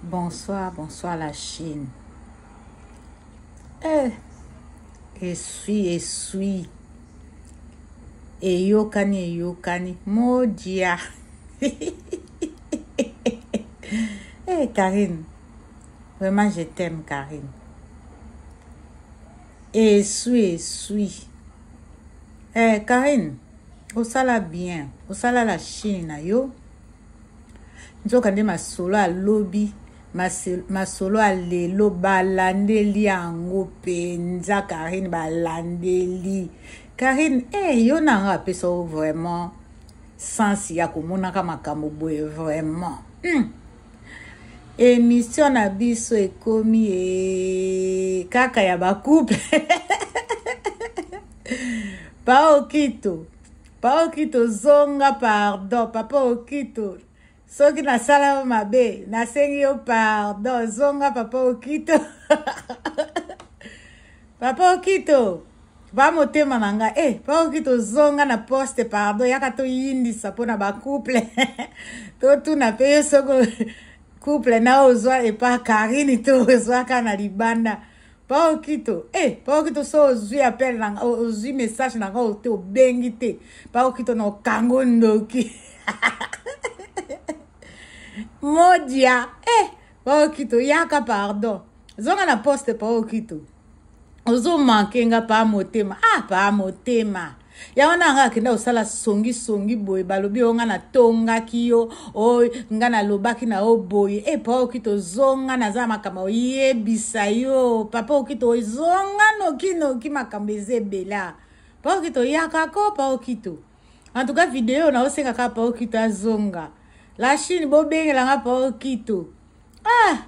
Bonsoir, bonsoir la Chine. Eh, esui, esui. Eyokani, eyokani. Modia. Eh, Karine. Vraiment, je t'aime, Karine. Esui, esui. Eh, Karine, osala bien. Osala la Chine na yo. Nzoka nde masolo ya lobi, masolo ya lelo balandeli yango mpenza. Karine balandeli Karine. Eh, yo na nga apesa yo vraiment sens ya komonaka makambo boye vraiment. Émission na biso ekomi e kaka ya bacouple. Pa Okito, Pa Okito, zonga pardon. Papa Okito, soki nasala yo mabe, nasengi yo pardon. Zonga, Papa Okito. Papa Okito, ba motema na nga. Eh, Pa Okito, zonga na poste, pardon. Yaka toyindisa mpona bacouple. Totuna mpe yo soki couple na ozwa epa Karine to ozwaka na libanda. Pa Okito, eh, Pa Okito, so ozwi appel na nga, ozwi message na nga te, obengi te, Pa Okito, na okango ndoki modia. Eh, Pa Okito, yaka pardon, zonga na poste. Pa Okito, ozomanke nga. Pa motema, ah, pa motema yango na nga akenda kosala songisongi boye. Balobi oyo nga natongaki yo, oyo nga nalobaki na yo boye. E, Pa Okito, zonga, naza na makambo oyebisa yo. Papa Okito, zonga noki noki, makambo eza ebela. Pa Okito, yaka ko. Pa Okito, en tout cas video naosenga kaka Pa Okito azonga. La Chine, bobengelanga Pa Okito. Ah,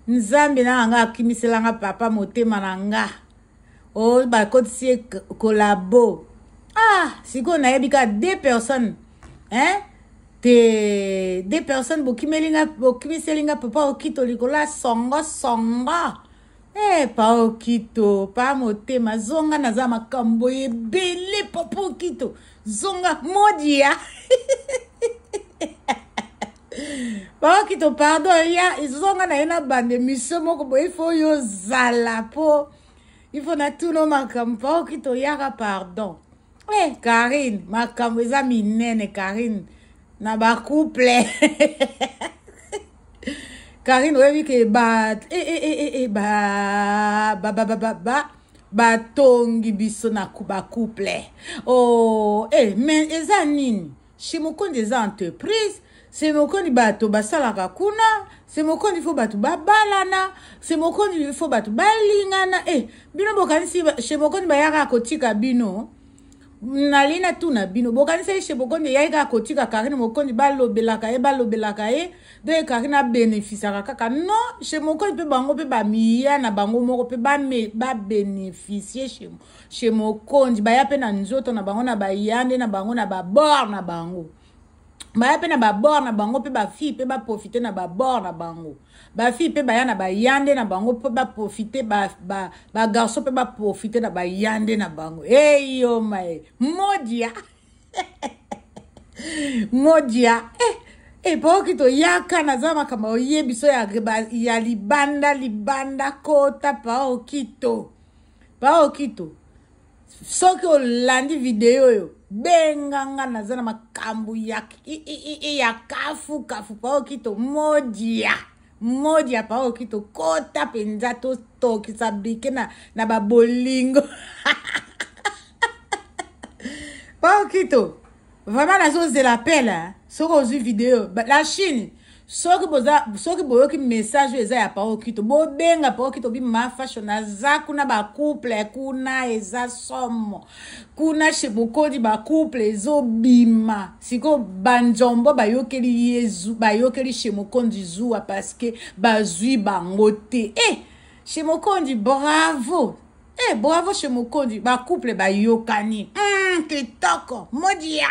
Nzambe na nga akimiselanga papa motema na nga oyo bakotisi ye kolabo. Ah, sikoyo nayebi kaka deux personnes, hein, te deux personnes bokimeli nga, bokimiseli nga Papa Okito likolo ya songo songo. Eh, Pa Okito, pa motema, zonga, naza makambo ebele. Papa Okito, zonga modia. Pa Okito, pardon, ya zonga na ye na bande émission moko boye. Ifo oyo ozala mpo ifo natuna makambo. Pa Okito, yaka pardon. Eh, Karine, makambo eza minene. Karine na bacouple. Karine, oyebi ke ba eh, eh, eh, eh, eh, ba ba ba ba ba ba batongi biso na bacouple. Oh, eh, mais eza nini? Chez Mokonzi eza entreprise. Chez Mokonzi bato basalaka kuna. Chez Mokonzi fo bato babalana. Chez Mokonzi fo bato balingana. Eh, bino bokanisi chez Mokonzi bayaka kotika bino? Nali natuna bino, bokanisaki chez Mokonzi eyaki kaka kotika Karine Mokonzi? Balobelaka ye, balobelaka ye, donc Karine abénéficiaka kaka? Non, chez Mokonzi mpe bango mpe bamiya na bango moko mpe babénéficie. Chez Mokonzi baya mpe na nzoto na bango, na bayande na bango, na babord na bango. Baya mpe na babord na bango mpe bafille mpe baprofite na babord na bango. Bafille mpe baya na bayande na bango mpe baprofite, bagarçon mpe baprofite na bayande na bango. Eyoma e modia modia. Eh, epoki toyaka, naza makambo oyebi so ya libanda libanda. Kota, Pa Okito. Pa Okito, soki olandi video oyo, benga nga, naza na makambo ya kafu kafu. Pa Okito, modia modia. Pa Okito, kota mpenza, totokisa bike na babolingo. Pa Okito, vraiment nazozela appel soki ozwi video. La Chine, soki boza, soki boyoki message oyo eza ya Pa Okito, bobenga Pa Okito. Bima Fashion aza kuna, bacouple kuna eza somo kuna. Chez Mokonzi bacouple ezobima sikoyo. Banzombo bayokeli yezu, bayokeli chez Mokonzi zuwa parce que bazwi bango te. Eh, chez Mokonzi, bravo. Eh, bravo chez Mokonzi, bacouple bayokani. Kitoko modia.